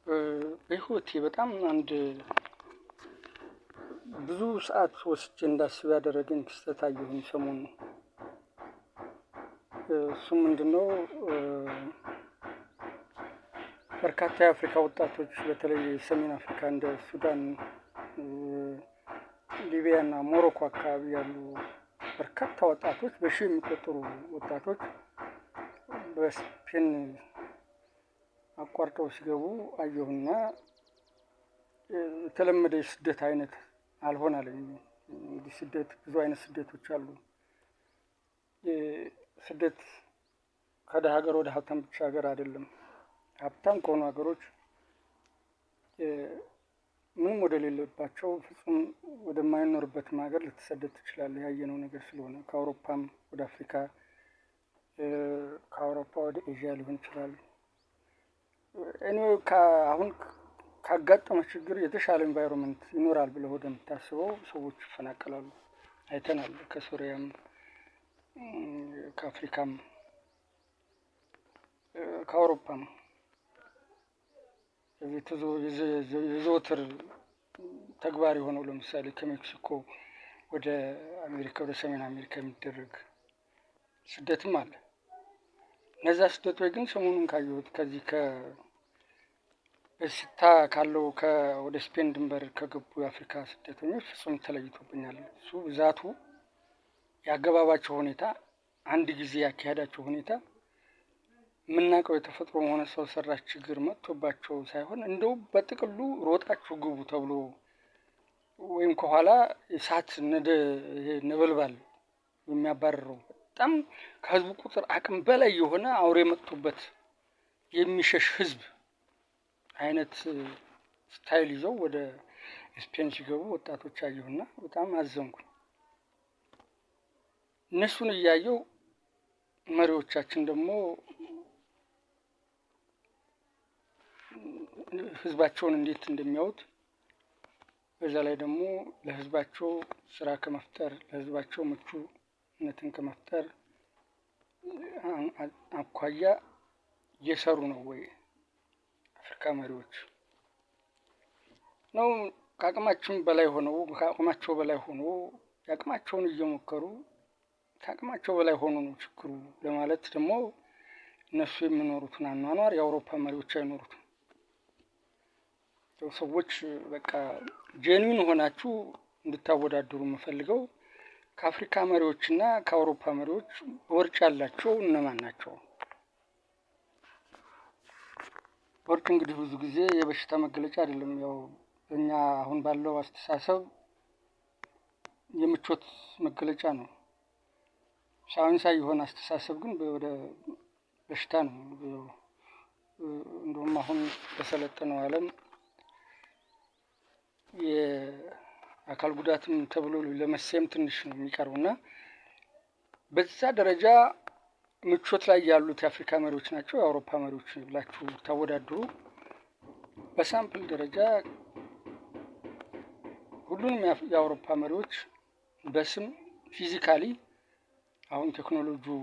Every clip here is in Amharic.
በህይወቴ በጣም አንድ ብዙ ሰዓት ወስጄ እንዳስብ ያደረገኝ ክስተት አየሁኝ ሰሞኑን። እሱም ምንድነው? በርካታ የአፍሪካ ወጣቶች በተለይ የሰሜን አፍሪካ እንደ ሱዳን፣ ሊቢያ እና ሞሮኮ አካባቢ ያሉ በርካታ ወጣቶች፣ በሺህ የሚቆጠሩ ወጣቶች በስፔን አቋርጠው ሲገቡ አየሁና የተለመደ የስደት አይነት አልሆን አለኝ። እንግዲህ ስደት ብዙ አይነት ስደቶች አሉ። ስደት ከደሃ ሀገር ወደ ሀብታም ብቻ ሀገር አይደለም። ሀብታም ከሆኑ ሀገሮች ምንም ወደሌለባቸው፣ ፍጹም ወደማይኖርበትም ሀገር ልትሰደድ ትችላለህ። ያየነው ነገር ስለሆነ ከአውሮፓም ወደ አፍሪካ፣ ከአውሮፓ ወደ ኤዥያ ሊሆን ይችላል። Anyway አሁን ካጋጠመ ችግር የተሻለ environment ይኖራል ብለህ ወደምታስበው ሰዎች ይፈናቀላሉ። አይተናል። ከሱሪያም፣ ከአፍሪካም፣ ከአውሮፓም የዘወትር ተግባር የሆነው ለምሳሌ ከሜክሲኮ ወደ አሜሪካ፣ ወደ ሰሜን አሜሪካ የሚደረግ ስደትም አለ። እነዛ ስደቶች ግን ሰሞኑን ካየሁት ከዚህ ከበሽታ ካለው ወደ ስፔን ድንበር ከገቡ የአፍሪካ ስደተኞች ፍጹም ተለይቶብኛል። እሱ ብዛቱ፣ የአገባባቸው ሁኔታ፣ አንድ ጊዜ ያካሄዳቸው ሁኔታ የምናውቀው የተፈጥሮ ሆነ ሰው ሰራሽ ችግር መጥቶባቸው ሳይሆን እንደው በጥቅሉ ሮጣችሁ ግቡ ተብሎ ወይም ከኋላ እሳት ነበልባል የሚያባርረው በጣም ከህዝቡ ቁጥር አቅም በላይ የሆነ አውሬ መጥቶበት የሚሸሽ ህዝብ አይነት style ይዘው ወደ ስፔን ሲገቡ ወጣቶች አየሁና በጣም አዘንኩኝ። እነሱን እያየሁ መሪዎቻችን ደግሞ ህዝባቸውን እንዴት እንደሚያዩት፣ በዛ ላይ ደግሞ ለህዝባቸው ስራ ከመፍጠር፣ ለህዝባቸው ምቹነትን ከመፍጠር አኳያ እየሰሩ ነው ወይ አፍሪካ መሪዎች ነው? ከአቅማችን በላይ ሆነው፣ ከአቅማቸው በላይ ሆኖ የአቅማቸውን እየሞከሩ ከአቅማቸው በላይ ሆኖ ነው ችግሩ ለማለት ደግሞ እነሱ የሚኖሩትን አኗኗር የአውሮፓ መሪዎች አይኖሩትም። ሰዎች በቃ genuine ሆናችሁ እንድታወዳድሩ የምፈልገው ከአፍሪካ መሪዎች እና ከአውሮፓ መሪዎች ቦርጭ ያላቸው እነማን ናቸው? ቦርጭ እንግዲህ ብዙ ጊዜ የበሽታ መገለጫ አይደለም። ያው እኛ አሁን ባለው አስተሳሰብ የምቾት መገለጫ ነው። ሳይንሳዊ የሆነ አስተሳሰብ ግን ወደ በሽታ ነው። እንደውም አሁን በሰለጠነው ዓለም የአካል ጉዳትም ተብሎ ለመሰየም ትንሽ ነው የሚቀረው። እና በዛ ደረጃ ምቾት ላይ ያሉት የአፍሪካ መሪዎች ናቸው የአውሮፓ መሪዎች ብላችሁ ታወዳድሩ። በ sample ደረጃ ሁሉንም የአውሮፓ መሪዎች በስም physically፣ አሁን ቴክኖሎጂው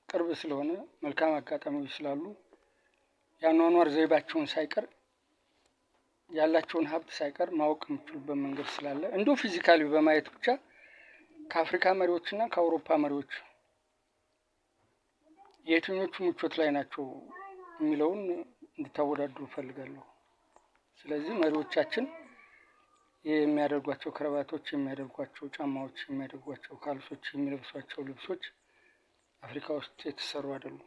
ቅርብ ስለሆነ፣ መልካም አጋጣሚዎች ስላሉ፣ የአኗኗር ዘይቤያቸውን ሳይቀር፣ ያላቸውን ሀብት ሳይቀር ማወቅ የምችሉበት መንገድ ስላለ፣ እንዲሁ physically በማየት ብቻ ከአፍሪካ መሪዎች እና ከአውሮፓ መሪዎች የትኞቹ ምቾት ላይ ናቸው የሚለውን እንድታወዳድሩ እፈልጋለሁ። ስለዚህ መሪዎቻችን የሚያደርጓቸው ክረባቶች፣ የሚያደርጓቸው ጫማዎች፣ የሚያደርጓቸው ካልሶች፣ የሚለብሷቸው ልብሶች አፍሪካ ውስጥ የተሰሩ አይደሉም።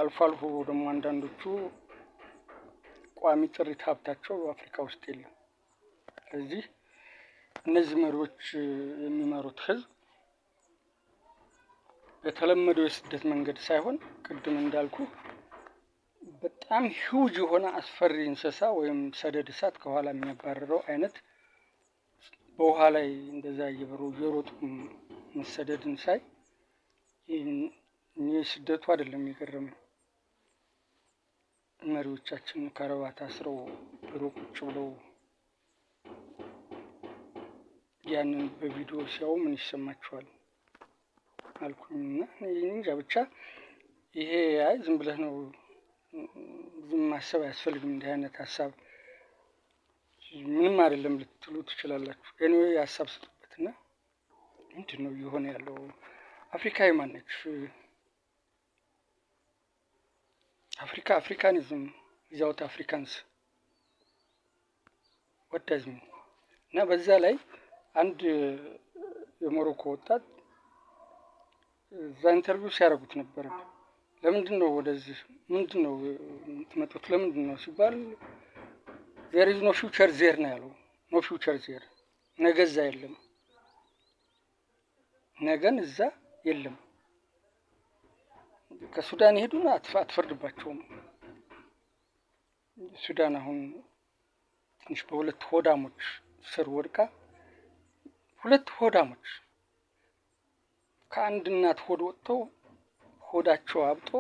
አልፎ አልፎ ደግሞ አንዳንዶቹ ቋሚ ጥሪት ሀብታቸው አፍሪካ ውስጥ የለም። ስለዚህ እነዚህ መሪዎች የሚመሩት ህዝብ በተለመደው የስደት መንገድ ሳይሆን ቅድም እንዳልኩ በጣም huge የሆነ አስፈሪ እንስሳ ወይም ሰደድ እሳት ከኋላ የሚያባርረው አይነት በውሃ ላይ እንደዛ እየበሩ እየሮጡ መሰደድን ሳይ እኔ ስደቱ አይደለም የገረመኝ። መሪዎቻችን ከረባት አስረው ቢሮ ቁጭ ብለው ያንን በቪዲዮ ሲያዩ ምን ይሰማቸዋል? አልኩኝና እንጃ ብቻ ይሄ አይ ዝም ብለህ ነው፣ ዝም ማሰብ አያስፈልግም፣ እንዲህ አይነት ሀሳብ ምንም አይደለም ልትሉ ትችላላችሁ። Anyway ሀሳብ ስጡበትና ምንድን ነው እየሆነ ያለው? አፍሪካ የማን ነች? አፍሪካ Africanism without Africans, what does mean? እና በዛ ላይ አንድ የሞሮኮ ወጣት እዛ interview ሲያደርጉት ነበረ። ለምንድን ነው ወደዚህ ምንድን ነው የምትመጡት? ለምንድን ነው ሲባል "There is no future there" ነው ያለው። No future there፣ ነገ እዛ የለም፣ ነገን እዛ የለም። ከሱዳን የሄዱን አትፈርድባቸውም። ሱዳን አሁን ትንሽ በሁለት ሆዳሞች ስር ወድቃ፣ ሁለት ሆዳሞች ከአንድ እናት ሆድ ወጥተው ሆዳቸው አብጦ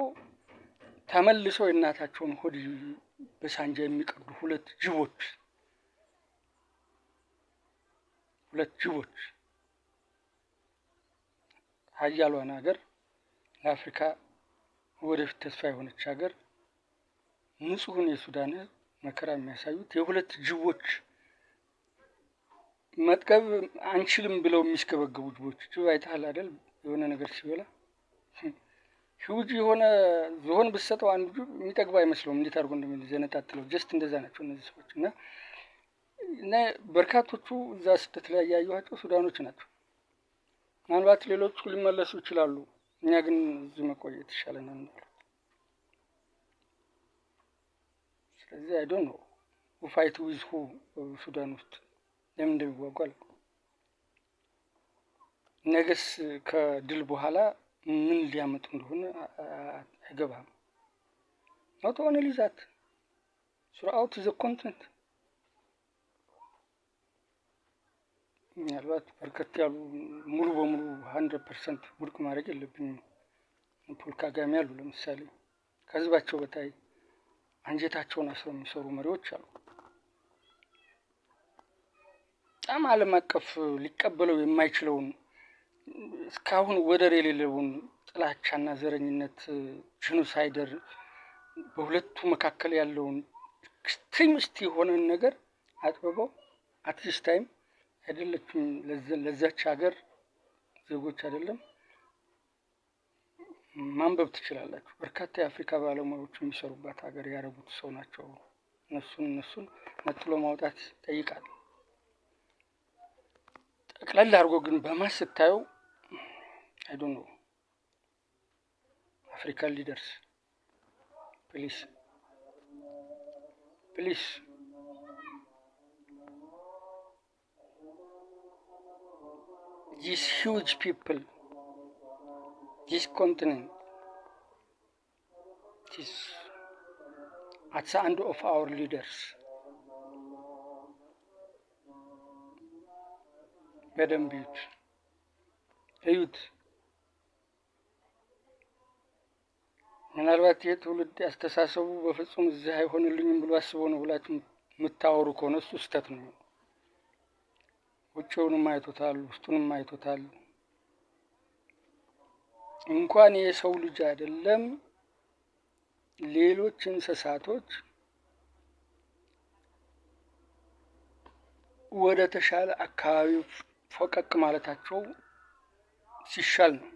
ተመልሰው የእናታቸውን ሆድ በሳንጃ የሚቀዱ ሁለት ጅቦች፣ ሁለት ጅቦች ሀያሏን ሀገር፣ ለአፍሪካ ወደፊት ተስፋ የሆነች ሀገር፣ ንጹሑን የሱዳን ሕዝብ መከራ የሚያሳዩት የሁለት ጅቦች፣ መጥገብ አንችልም ብለው የሚስገበገቡ ጅቦች። ጅብ አይተሃል አይደል? የሆነ ነገር ሲበላ ሂውጅ የሆነ ዝሆን ብትሰጠው አንዱ ጅብ የሚጠግብ አይመስለውም። እንዴት አድርጎ እንደሚዘነጣጥለው። Just እንደዛ ናቸው እነዚህ ሰዎች። እና በርካቶቹ እዛ ስደት ላይ ያየኋቸው ሱዳኖች ናቸው። ምናልባት ሌሎቹ ሊመለሱ ይችላሉ። እኛ ግን እዚህ መቆየት ይሻለናል። ስለዚህ I don't know who fight with who። ሱዳን ውስጥ ለምን እንደሚዋጉ አላውቅም። ነገስ ከድል በኋላ ምን ሊያመጡ እንደሆነ አይገባም። Not only that, throughout the continent ምናልባት በርከት ያሉ ሙሉ በሙሉ 100% ውድቅ ማድረግ የለብኝም። ፖል ካጋሜ አሉ ለምሳሌ፣ ከህዝባቸው በታይ አንጀታቸውን አስረው የሚሰሩ መሪዎች አሉ። በጣም ዓለም አቀፍ ሊቀበለው የማይችለውን እስካሁን ወደር የሌለውን ጥላቻና ዘረኝነት፣ genocider፣ በሁለቱ መካከል ያለውን extremist የሆነን ነገር አጥብበው at this time አይደለችም ለዛች ሀገር ዜጎች አይደለም፣ ማንበብ ትችላላችሁ። በርካታ የአፍሪካ ባለሙያዎች የሚሰሩባት ሀገር ያደረጉት ሰው ናቸው። እነሱን ነጥሎ ማውጣት ይጠይቃል። ጠቅለል አድርጎ ግን በ mass ስታየው I don't know። African leaders, please, please, this huge people, this continent is at the hand of our leaders። በደንብ እዩት እዩት። ምናልባት ይህ ትውልድ ያስተሳሰቡ በፍጹም እዚህ አይሆንልኝም ብሎ አስቦ ነው ብላችሁ የምታወሩ ከሆነ እሱ ስህተት ነው። ውጭውንም አይቶታል፣ ውስጡንም አይቶታል። እንኳን የሰው ልጅ አይደለም ሌሎች እንስሳቶች ወደ ተሻለ አካባቢ ፈቀቅ ማለታቸው ሲሻል ነው።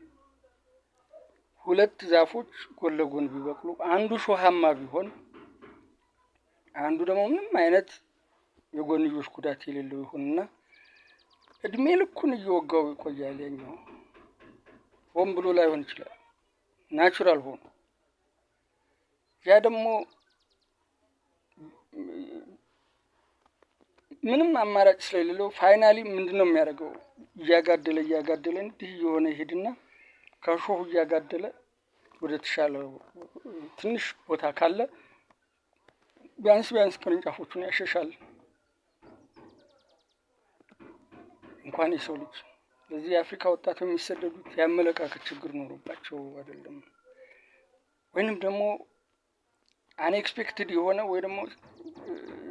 ሁለት ዛፎች ጎን ለጎን ቢበቅሉ አንዱ ሾሃማ ቢሆን አንዱ ደግሞ ምንም አይነት የጎንዮሽ ጉዳት የሌለው ይሁንና እድሜ ልኩን እየወጋው ይቆያል። ያኛው ሆን ብሎ ላይሆን ይችላል፣ natural ሆኖ። ያ ደግሞ ምንም አማራጭ ስለሌለው finally ምንድን ነው የሚያደርገው? እያጋደለ እያጋደለ እንዲህ እየሆነ ይሄድና ከሾሁ እያጋደለ ወደ ተሻለ ትንሽ ቦታ ካለ ቢያንስ ቢያንስ ቅርንጫፎቹን ያሸሻል። እንኳን የሰው ልጅ። ለዚህ የአፍሪካ ወጣት የሚሰደዱት የአመለካከት ችግር ኖሮባቸው አይደለም፣ ወይንም ደግሞ unexpected የሆነ ወይ ደግሞ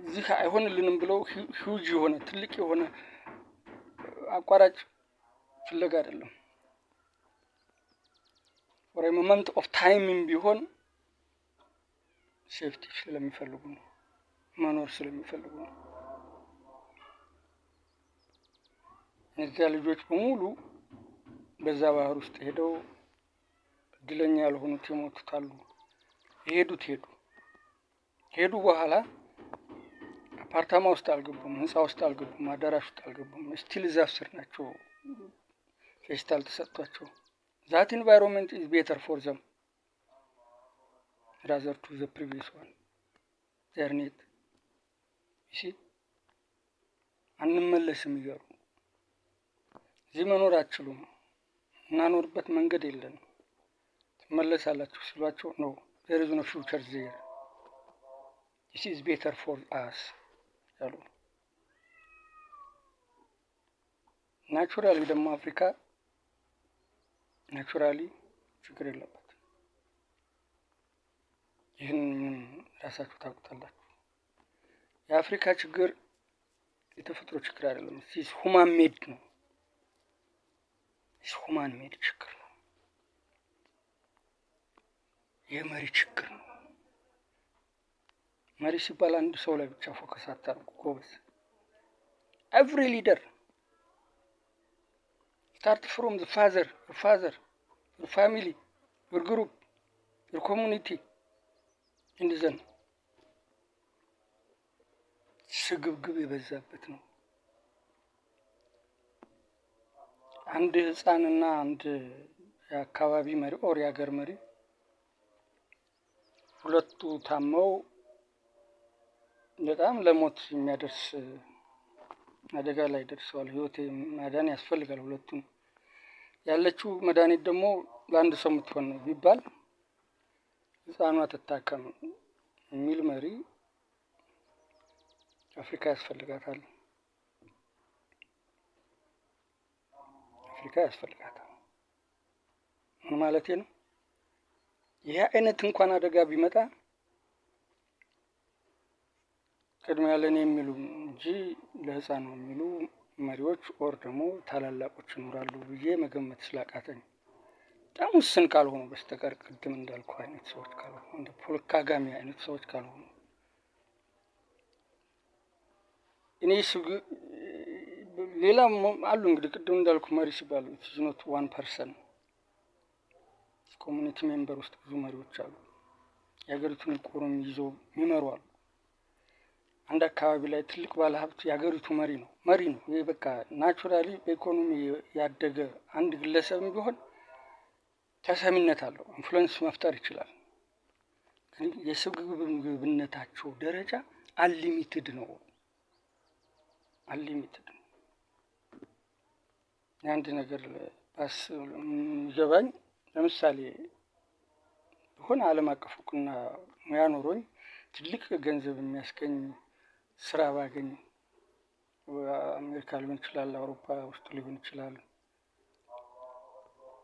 እዚህ አይሆንልንም ብለው huge የሆነ ትልቅ የሆነ አቋራጭ ፍለጋ አይደለም። For moment of time ም ቢሆን safety ስለሚፈልጉ ነው፣ መኖር ስለሚፈልጉ ነው። እነዚያ ልጆች በሙሉ በዛ ባህር ውስጥ ሄደው እድለኛ ያልሆኑት የሞቱት አሉ። የሄዱት ሄዱ። ከሄዱ በኋላ አፓርታማ ውስጥ አልገቡም፣ ህንፃ ውስጥ አልገቡም፣ አዳራሽ ውስጥ አልገቡም። Still ዛፍ ስር ናቸው። ፌስታል ተሰጥቷቸው that environment is better for them rather to the previous one they're not see አንመለስም እያሉ፣ እዚህ መኖር አትችሉም፣ እናኖርበት መንገድ የለንም፣ ትመለሳላችሁ ሲሏቸው no, there is no future there, this is better for us ያሉ። Naturally ደግሞ አፍሪካ naturally ችግር የለበት። ይህን ራሳችሁ ታውቁታላችሁ። የአፍሪካ ችግር የተፈጥሮ ችግር አይደለም። It's human made ነው። Human made ችግር ነው። የመሪ ችግር ነው። መሪ ሲባል አንድ ሰው ላይ ብቻ focus አታርጉ ጎበዝ። Every leader start from the father, father, family, your group, your community and then ስግብግብ የበዛበት ነው። አንድ ህፃንና አንድ የአካባቢ መሪ or የሀገር መሪ ሁለቱ ታመው በጣም ለሞት የሚያደርስ አደጋ ላይ ደርሰዋል። ህይወት ማዳን ያስፈልጋል። ሁለቱም ያለችው መድኃኒት ደግሞ ለአንድ ሰው የምትሆን ነው ቢባል ህፃኗ ትታከም የሚል መሪ አፍሪካ ያስፈልጋታል። አፍሪካ ያስፈልጋታል። ምን ማለት ነው? ይህ አይነት እንኳን አደጋ ቢመጣ ቅድሚያ ለእኔ የሚሉ እንጂ ለህፃኑ የሚሉ መሪዎች or ደግሞ ታላላቆች ይኖራሉ ብዬ መገመት ስላቃተኝ፣ በጣም ውስን ካልሆኑ በስተቀር፣ ቅድም እንዳልኩ አይነት ሰዎች ካልሆኑ፣ እንደ ፖል ካጋሜ አይነት ሰዎች ካልሆኑ። እኔ ሌላ አሉ። እንግዲህ ቅድም እንዳልኩ መሪ ሲባሉ not one person፣ community member ውስጥ ብዙ መሪዎች አሉ። የሀገሪቱን ኢኮኖሚ ይዘው የሚመሩ አሉ። አንድ አካባቢ ላይ ትልቅ ባለሀብት የሀገሪቱ መሪ ነው፣ መሪ ነው። ይህ በቃ naturally በኢኮኖሚ ያደገ አንድ ግለሰብም ቢሆን ተሰሚነት አለው፣ influence መፍጠር ይችላል። ግን የስግብግብነታቸው ደረጃ unlimited ነው፣ unlimited ነው። አንድ ነገር ባስ የሚገባኝ፣ ለምሳሌ በሆነ ዓለም አቀፍ እውቅና ሙያ ኖሮኝ ትልቅ ገንዘብ የሚያስገኝ ስራ ባገኝ፣ አሜሪካ ሊሆን ይችላል፣ አውሮፓ ውስጥ ሊሆን ይችላል።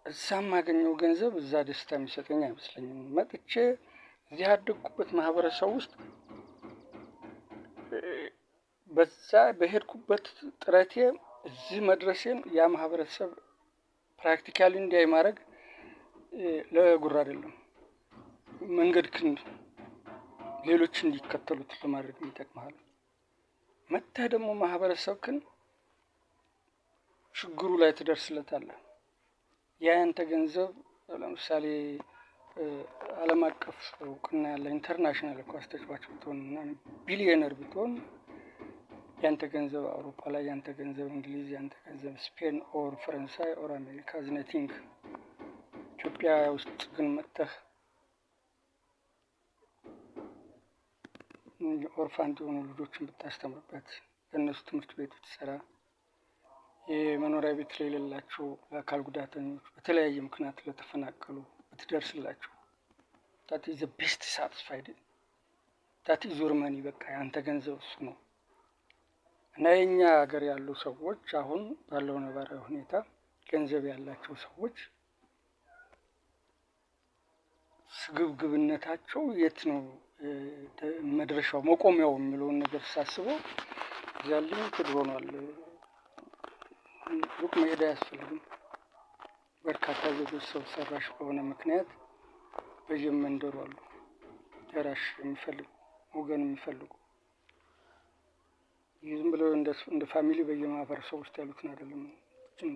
እዛ የማገኘው ገንዘብ እዛ ደስታ የሚሰጠኝ አይመስለኝም። መጥቼ እዚህ ያደግኩበት ማህበረሰብ ውስጥ በዛ በሄድኩበት ጥረቴ እዚህ መድረሴን ያ ማህበረሰብ practically እንዲያይ ማድረግ ለጉራ አይደለም፣ መንገድ ክንድ ሌሎች እንዲከተሉት ለማድረግ ይጠቅመሃል። መጥተህ ደግሞ ማህበረሰብክን ችግሩ ላይ ትደርስለታለህ። ያ ያንተ ገንዘብ፣ ለምሳሌ ዓለም አቀፍ እውቅና ያለ international ኳስ ተጫዋች ብትሆን እና ቢሊዮነር ብትሆን፣ ያንተ ገንዘብ አውሮፓ ላይ፣ ያንተ ገንዘብ እንግሊዝ፣ ያንተ ገንዘብ ስፔን or ፈረንሳይ or አሜሪካ is nothing። ኢትዮጵያ ውስጥ ግን መጥተህ orphan የሆኑ ልጆችን ብታስተምርበት፣ ለእነሱ ትምህርት ቤት ብትሰራ፣ የመኖሪያ ቤት ለሌላቸው ለአካል ጉዳተኞች፣ በተለያየ ምክንያት ለተፈናቀሉ ብትደርስላቸው that is best satisfied, that is your money። በቃ ያንተ ገንዘብ እሱ ነው። እና የኛ ሀገር ያሉ ሰዎች አሁን ባለው ነባራዊ ሁኔታ ገንዘብ ያላቸው ሰዎች ስግብግብነታቸው የት ነው መድረሻው መቆሚያው የሚለውን ነገር ሳስበው እዚያ limited ሆኗል። ሩቅ መሄድ አያስፈልግም። በርካታ ዜጎች ሰው ሰራሽ በሆነ ምክንያት በየመንደሩ አሉ። ደራሽ የሚፈልጉ፣ ወገን የሚፈልጉ፣ ዝም ብለው እንደ family በየማህበረሰቡ ውስጥ ያሉትን አይደለም፣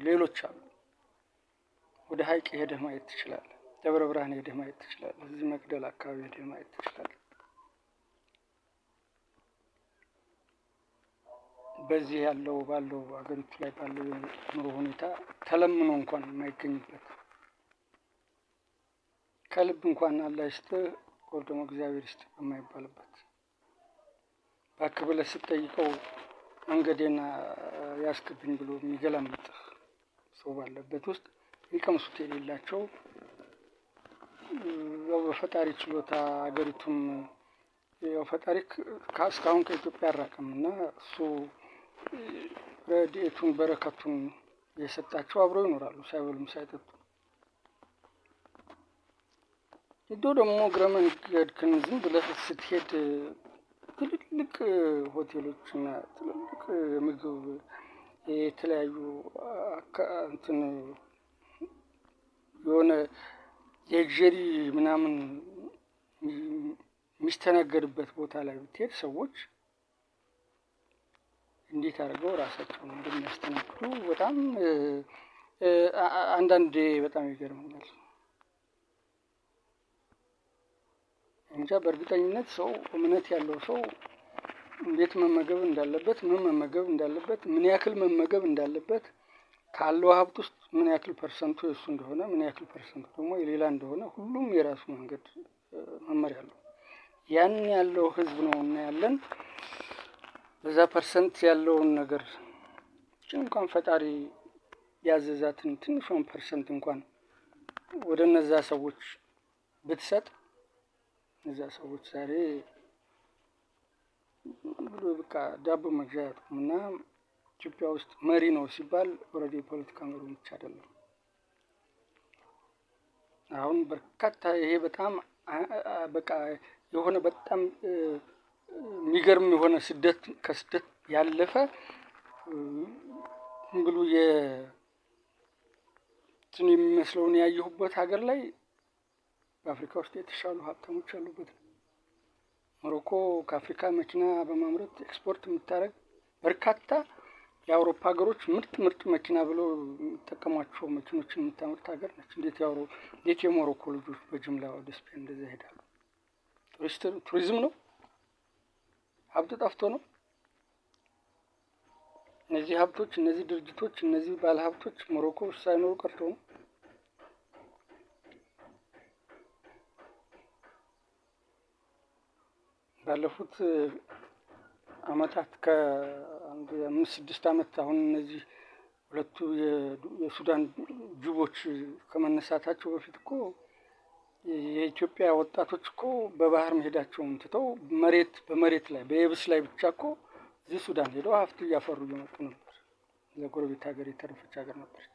ሌሎች አሉ። ወደ ሀይቅ ሄደህ ማየት ትችላለህ። ደብረ ብርሃን ሄደህ ማየት ትችላለህ። እዚህ መቅደላ አካባቢ ሄደህ ማየት ትችላለህ። በዚህ ያለው ባለው አገሪቱ ላይ ባለው የኑሮ ሁኔታ ተለምኖ እንኳን የማይገኝበት፣ ከልብ እንኳን አላህ ይስጥህ ወይ ደግሞ እግዚአብሔር ይስጥህ በማይባልበት፣ እባክህ ብለህ ስትጠይቀው መንገዴን ያስክብኝ ብሎ የሚገላምጥህ ሰው ባለበት ውስጥ፣ የሚቀምሱት የሌላቸው፣ ያው በፈጣሪ ችሎታ ሀገሪቱም ያው ፈጣሪ እስካሁን ከኢትዮጵያ አራቅም እና እሱ ረድኤቱን በረከቱን የሰጣቸው አብረው ይኖራሉ ሳይበሉም ሳይጠጡ። ሂዶ ደግሞ እግረ መንገድክን ዝም ብለህ ስትሄድ ትልልቅ ሆቴሎች እና ትልልቅ ምግብ የተለያዩ እንትን የሆነ የ luxury ምናምን የሚስተናገድበት ቦታ ላይ ብትሄድ ሰዎች እንዴት አድርገው ራሳቸውን እንደሚያስተናግዱ በጣም አንዳንዴ በጣም ይገርመኛል። እንጃ፣ በእርግጠኝነት ሰው፣ እምነት ያለው ሰው እንዴት መመገብ እንዳለበት፣ ምን መመገብ እንዳለበት፣ ምን ያክል መመገብ እንዳለበት፣ ካለው ሀብት ውስጥ ምን ያክል percent ኡ የእሱ እንደሆነ፣ ምን ያክል percent ኡ ደግሞ የሌላ እንደሆነ ሁሉም የራሱ መንገድ መመሪያ አለው። ያን ያለው ህዝብ ነው እና ያለን በዛ percent ያለውን ነገር እንኳን ፈጣሪ ያዘዛትን ትንሿን percent እንኳን ወደ እነዛ ሰዎች ብትሰጥ እነዛ ሰዎች ዛሬ ብሎ በቃ ዳቦ መግዣ ያጡም። እና ኢትዮጵያ ውስጥ መሪ ነው ሲባል already የፖለቲካ መሪ ብቻ አይደለም። አሁን በርካታ ይሄ በጣም በቃ የሆነ በጣም የሚገርም የሆነ ስደት፣ ከስደት ያለፈ ብሎ የትን የሚመስለውን ያየሁበት ሀገር ላይ በአፍሪካ ውስጥ የተሻሉ ሀብታሞች ያሉበት ነው። ሞሮኮ ከአፍሪካ መኪና በማምረት ኤክስፖርት የምታደርግ፣ በርካታ የአውሮፓ ሀገሮች ምርጥ ምርጥ መኪና ብለው የሚጠቀሟቸው መኪኖችን የምታመርት ሀገር ነች። እንዴት የሞሮኮ ልጆች በጅምላ ወደ ስፔን እንደዛ ይሄዳሉ? ቱሪዝም ነው? ሀብት ጠፍቶ ነው? እነዚህ ሀብቶች፣ እነዚህ ድርጅቶች፣ እነዚህ ባለሀብቶች ሞሮኮ ውስጥ ሳይኖሩ ቀርተው ነው? ባለፉት አመታት ከአንድ 5-6 አመት አሁን እነዚህ ሁለቱ የሱዳን ጅቦች ከመነሳታቸው በፊት እኮ የኢትዮጵያ ወጣቶች እኮ በባህር መሄዳቸውን ትተው መሬት በመሬት ላይ በየብስ ላይ ብቻ እኮ እዚህ ሱዳን ሄደው ሀብት እያፈሩ እየመጡ ነበር። ለጎረቤት ሀገር የተረፈች ሀገር ነበረች።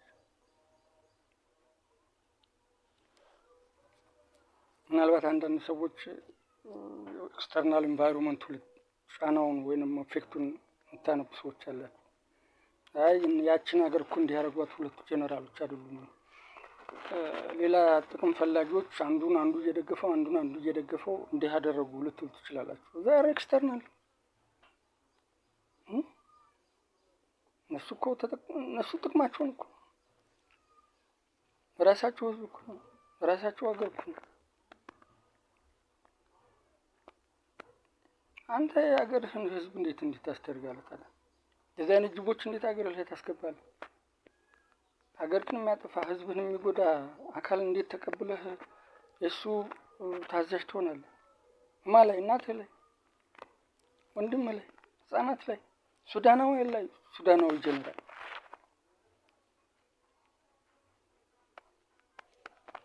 ምናልባት አንዳንድ ሰዎች external environment ኡ ጫናውን ወይንም effect ኡን የምታነቡ ሰዎች አላችሁ። አይ ያችን ሀገር እኮ እንዲህ ያደረጓት ሁለቱ ጀነራሎች አይደሉም፣ ሌላ ጥቅም ፈላጊዎች አንዱን አንዱ እየደገፈው አንዱን አንዱ እየደገፈው እንዲህ ያደረጉ ልትሉ ትችላላችሁ። They're external። እነሱ እኮ እነሱ ጥቅማቸውን እኮ በራሳቸው ህዝብ እኮ ነው፣ በራሳቸው ሀገር እኮ ነው። አንተ የሀገርህን ህዝብ እንዴት እንዲህ ታስደርጋለህ ታዲያ? እንደዚህ አይነት ጅቦች እንዴት ሀገር ላይ ታስገባለህ? ሀገርህን የሚያጠፋ፣ ህዝብህን የሚጎዳ አካል እንዴት ተቀብለህ የእሱ ታዛዥ ትሆናለህ? እማ ላይ፣ እናትህ ላይ፣ ወንድምህ ላይ፣ ህጻናት ላይ፣ ሱዳናዊ ላይ፣ ሱዳናዊ ጀነራል።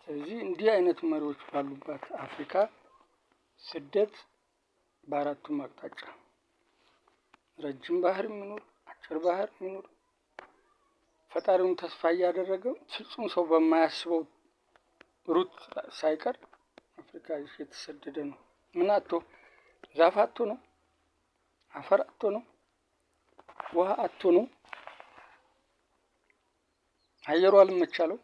ስለዚህ እንዲህ አይነት መሪዎች ባሉባት አፍሪካ ስደት በአራቱም አቅጣጫ ረጅም ባህር የሚኖር፣ አጭር ባህር የሚኖር፣ ፈጣሪውን ተስፋ እያደረገ ፍጹም ሰው በማያስበው route ሳይቀር አፍሪካ የተሰደደ ነው። ምን አጥቶ? ዛፍ አጥቶ ነው? አፈር አጥቶ ነው? ውሃ አጥቶ ነው? አየሩ አልመቻለው?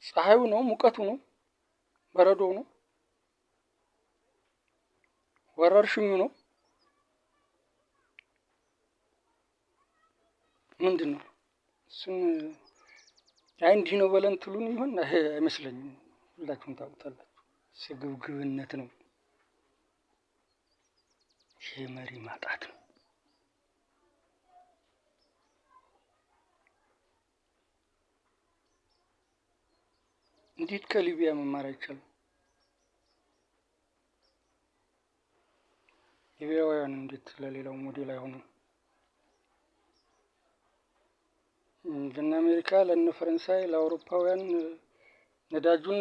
ፀሐዩ ነው? ሙቀቱ ነው? በረዶው ነው? ወረርሽኙ ነው? ምንድን ነው? እሱን አይ እንዲህ ነው በለን ትሉን ይሆን? አይመስለኝም። ሁላችሁም ታውቁታላችሁ። ስግብግብነት ነው። የመሪ ማጣት ነው። እንዴት ከሊቢያ መማር አይቻልም? ሊቢያውያን እንዴት ለሌላው ሞዴል አይሆኑም? ለእነ አሜሪካ፣ ለእነ ፈረንሳይ፣ ለአውሮፓውያን ነዳጁን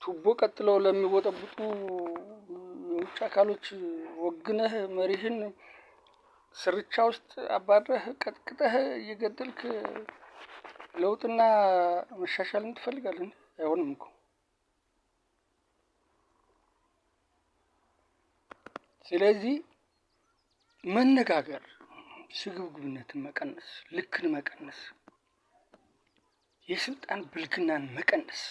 ቱቦ ቀጥለው ለሚወጠቡጡ የውጭ አካሎች ወግነህ መሪህን ስርቻ ውስጥ አባረህ ቀጥቅጠህ እየገደልክ ለውጥና መሻሻልን ትፈልጋለህ? አይሆንም እኮ። ስለዚህ መነጋገር፣ ስግብግብነትን መቀነስ፣ ልክን መቀነስ፣ የስልጣን ብልግናን መቀነስ፣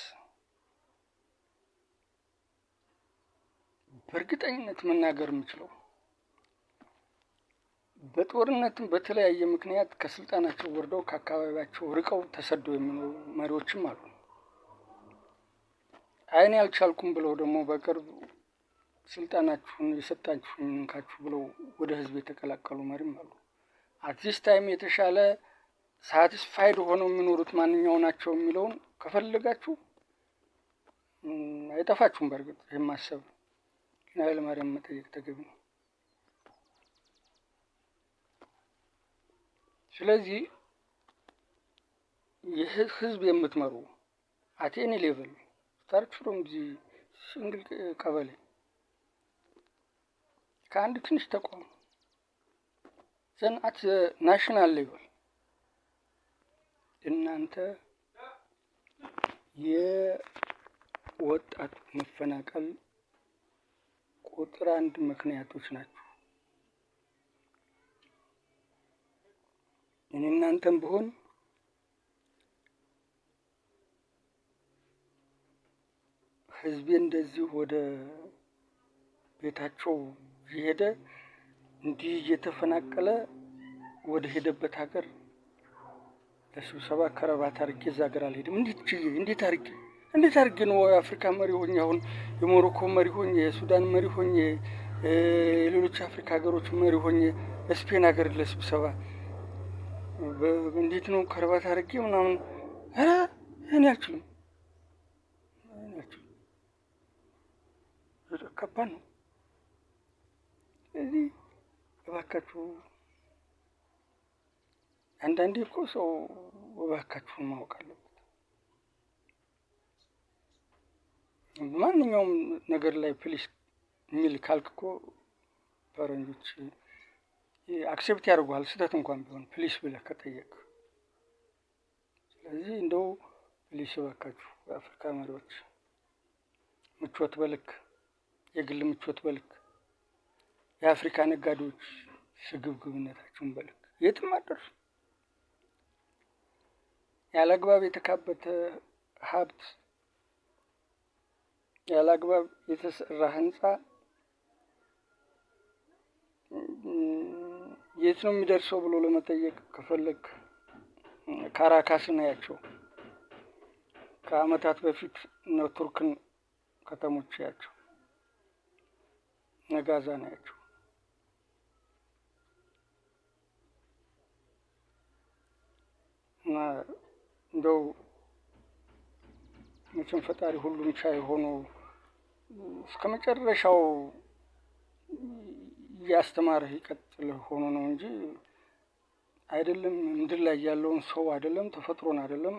በእርግጠኝነት መናገር የምችለው በጦርነትም በተለያየ ምክንያት ከስልጣናቸው ወርደው ከአካባቢያቸው ርቀው ተሰደው የሚኖሩ መሪዎችም አሉ። አይን ያልቻልኩም ብለው ደግሞ በቅርብ ስልጣናችሁን የሰጣችሁን እንካችሁ ብለው ወደ ህዝብ የተቀላቀሉ መሪም አሉ። At this time የተሻለ satisfied ሆነው የሚኖሩት ማንኛው ናቸው የሚለውን ከፈለጋችሁ አይጠፋችሁም። በእርግጥ ይህም ማሰብ ግን ኃይለማርያም መጠየቅ ተገቢ ነው። ስለዚህ ይህ ህዝብ የምትመሩ at any level, start from the single ቀበሌ፣ ከአንድ ትንሽ ተቋም፣ then at national level እናንተ የወጣቱ መፈናቀል ቁጥር አንድ ምክንያቶች ናቸው። እኔ እናንተም ብሆን ህዝቤ እንደዚህ ወደ ቤታቸው እየሄደ እንዲህ እየተፈናቀለ ወደ ሄደበት ሀገር ለስብሰባ ከረባት አድርጌ እዛ ሀገር አልሄድም። እንዴት ችዬ፣ እንዴት አድርጌ ነው የአፍሪካ መሪ ሆኜ፣ አሁን የሞሮኮ መሪ ሆኜ፣ የሱዳን መሪ ሆኜ፣ የሌሎች አፍሪካ ሀገሮች መሪ ሆኜ ስፔን ሀገር ለስብሰባ እንዴት ነው ከረባት አድርጌ ምናምን? ኧረ እኔ አልችልም፣ እኔ አልችልም። ከባድ ነው። ስለዚህ እባካችሁ፣ አንዳንዴ እኮ ሰው እባካችሁን ማወቅ አለበት። ማንኛውም ነገር ላይ please የሚል ካልክ እኮ ፈረንጆች accept ያደርጉሃል፣ ስህተት እንኳን ቢሆን please ብለህ ከጠየቅ። ስለዚህ እንደው please እባካችሁ የአፍሪካ መሪዎች፣ ምቾት በልክ፣ የግል ምቾት በልክ፣ የአፍሪካ ነጋዴዎች ስግብግብነታችሁን በልክ፣ የትም አትደርሱ። ያለ አግባብ የተካበተ ሀብት፣ ያለ አግባብ የተሰራ ህንፃ የት ነው የሚደርሰው ብሎ ለመጠየቅ ከፈለግ ካራካስን ያቸው፣ ከአመታት በፊት እነ ቱርክን ከተሞች ያቸው፣ እነ ጋዛን ያቸው። እና እንደው መቼም ፈጣሪ ሁሉን ቻይ ሆኖ እስከ መጨረሻው እያስተማረህ ይቀጥል ሆኖ ነው እንጂ አይደለም ምድር ላይ ያለውን ሰው አይደለም፣ ተፈጥሮን አይደለም፣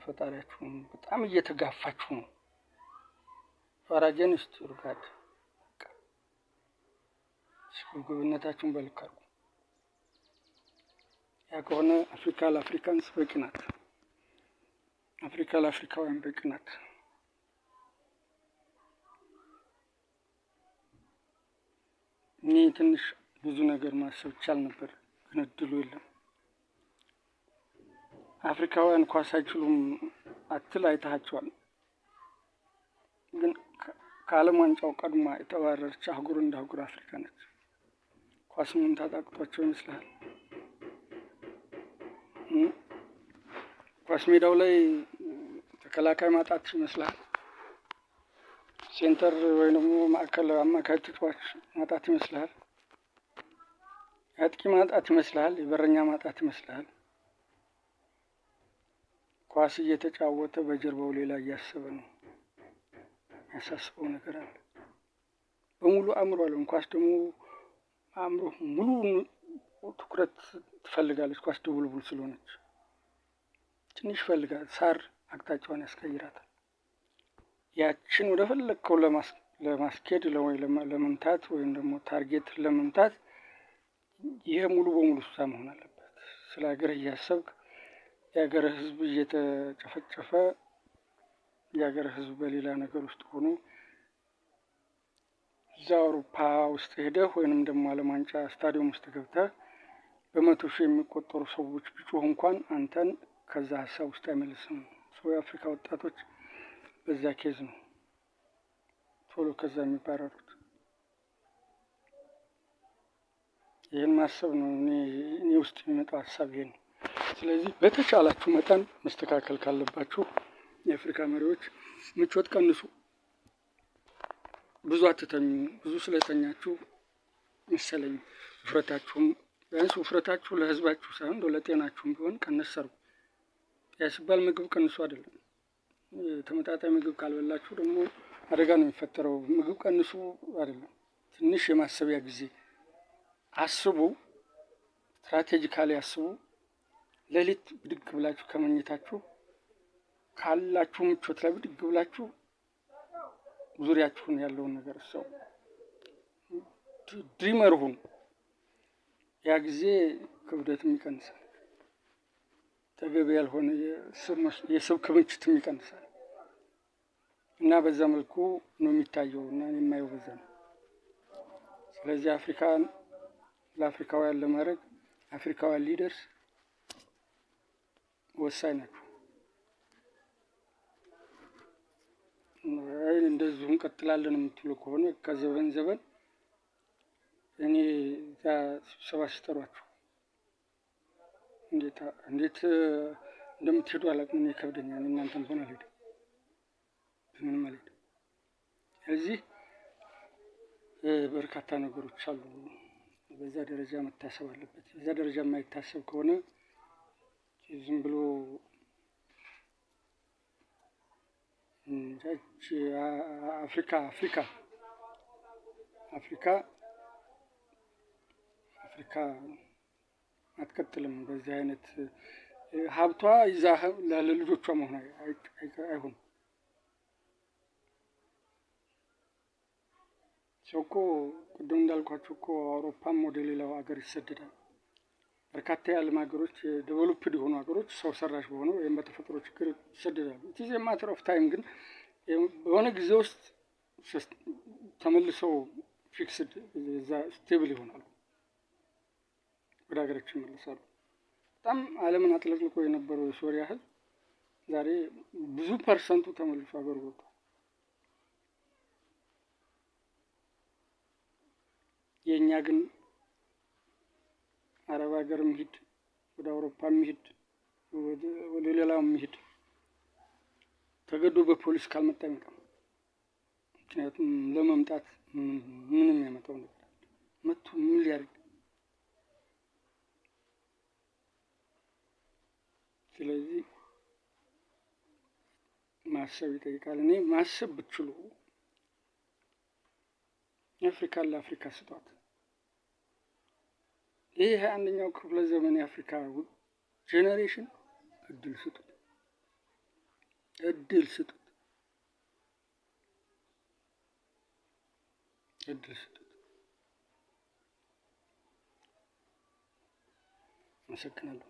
ፈጣሪያችሁን በጣም እየተጋፋችሁ ነው። Far against your God። ስግብግብነታችሁን በልክ አድርጉ። ያ ከሆነ አፍሪካ ለ Africans በቂ ናት። አፍሪካ ለአፍሪካውያን በቂ ናት። እኔ ትንሽ ብዙ ነገር ማሰብ ይቻል ነበር፣ ግን እድሉ የለም። አፍሪካውያን ኳስ አይችሉም አትል፣ አይተሃቸዋል። ግን ከዓለም ዋንጫው ቀድማ የተባረረች አህጉር እንደ አህጉር አፍሪካ ነች። ኳስ መምታት አቅቷቸው ይመስልሃል? ኳስ ሜዳው ላይ ተከላካይ ማጣት ይመስልሃል? Center ወይ ደግሞ ማዕከል አማካይ ተጫዋች ማጣት ይመስልሃል? አጥቂ ማጣት ይመስልሃል? የበረኛ ማጣት ይመስልሃል? ኳስ እየተጫወተ በጀርባው ሌላ እያሰበ ነው። የሚያሳስበው ነገር አለ። በሙሉ አእምሮ አለ። ኳስ ደግሞ አእምሮ ሙሉ ትኩረት ትፈልጋለች። ኳስ ድቡልቡል ስለሆነች ትንሽ ፈልጋል። ሳር አቅጣጫዋን ያስቀይራታል። ያችን ወደ ፈለግከው ለማስኬድ ወይ ለመምታት ወይም ደግሞ target ለመምታት ይሄ ሙሉ በሙሉ እሷ መሆን አለበት። ስለ ሀገርህ እያሰብክ የሀገር ህዝብ እየተጨፈጨፈ፣ የሀገር ህዝብ በሌላ ነገር ውስጥ ሆኖ፣ እዛ አውሮፓ ውስጥ ሄደህ ወይንም ደግሞ ዓለም ዋንጫ ስታዲየም ውስጥ ገብተህ በ100,000 የሚቆጠሩ ሰዎች ቢጮሁ እንኳን አንተን ከዛ ሀሳብ ውስጥ አይመልስም። ሰው የአፍሪካ ወጣቶች በዛ case ነው ቶሎ ከዛ የሚባረሩት። ይህን ማሰብ ነው እኔ ውስጥ የሚመጣው ሀሳብ ይሄ ነው። ስለዚህ በተቻላችሁ መጠን መስተካከል ካለባችሁ የአፍሪካ መሪዎች ምቾት ቀንሱ። ብዙ አትተኙ። ብዙ ስለተኛችሁ መሰለኝ ውፍረታችሁም፣ ቢያንስ ውፍረታችሁ ለህዝባችሁ ሳይሆን እንደው ለጤናችሁም ቢሆን ቀነስ አድርጉ። ያ ሲባል ምግብ ቀንሱ አይደለም። ተመጣጣኝ ምግብ ካልበላችሁ ደግሞ አደጋ ነው የሚፈጠረው። ምግብ ቀንሱ አይደለም። ትንሽ የማሰቢያ ጊዜ አስቡ፣ strategically አስቡ። ሌሊት ብድግ ብላችሁ ከመኝታችሁ ካላችሁ ምቾት ላይ ብድግ ብላችሁ ዙሪያችሁን ያለውን ነገር ሰው dreamer ሁኑ። ያ ጊዜ ክብደትም ይቀንሳል፣ ተገቢ ያልሆነ የስብ ክምችትም ይቀንሳል። እና በዛ መልኩ ነው የሚታየው እና የማየው በዛ ነው። ስለዚህ አፍሪካን ለአፍሪካውያን ለማድረግ አፍሪካውያን leaders ወሳኝ ናቸው። አይ እንደዚሁ እንቀጥላለን የምትሉ ከሆነ ከዘበን ዘበን እኔ እዛ ስብሰባ ሲጠሯችሁ እንዴት እንዴት እንደምትሄዱ አላውቅም። እኔ ይከብደኛል። እናንተም ሆነ አልሄድም፣ ምንም አልሄድም። እዚህ በርካታ ነገሮች አሉ። በዛ ደረጃ መታሰብ አለበት። በዛ ደረጃ የማይታሰብ ከሆነ ዝም ብሎ አፍሪካ አፍሪካ አፍሪካ አፍሪካ አትቀጥልም። በዚህ አይነት ሀብቷ ይዛ ለልጆቿ መሆን አይሆንም። ሰው እኮ ቅድም እንዳልኳቸው እኮ አውሮፓም ወደ ሌላው ሀገር ይሰደዳል። በርካታ የዓለም ሀገሮች developed የሆኑ ሀገሮች ሰው ሰራሽ በሆነ ወይም በተፈጥሮ ችግር ይሰደዳሉ። It is matter of time፣ ግን በሆነ ጊዜ ውስጥ ተመልሰው fixed እዛ stable ይሆናሉ፣ ወደ ሀገራቸው ይመለሳሉ። በጣም ዓለምን አጥለቅልቆ የነበረው የሶሪያ ህዝብ ዛሬ ብዙ percent ኡ ተመልሶ ሀገሩ ገብቷል። የእኛ ግን አረብ ሀገር ሂድ፣ ወደ አውሮፓ ሂድ፣ ወደ ሌላው ሂድ፣ ተገዶ በፖሊስ ካልመጣ አይመጣም። ምክንያቱም ለመምጣት ምንም ያመጣው ነገር አለ? መጥቶ ምን ሊያደርግ? ስለዚህ ማሰብ ይጠይቃል። እኔ ማሰብ ብትችሉ አፍሪካን ለአፍሪካ ስጧት። ይህ 21ኛው ክፍለ ዘመን የአፍሪካ generation እድል ስጡት፣ እድል ስጡት፣ እድል ስጡት። አመሰግናለሁ።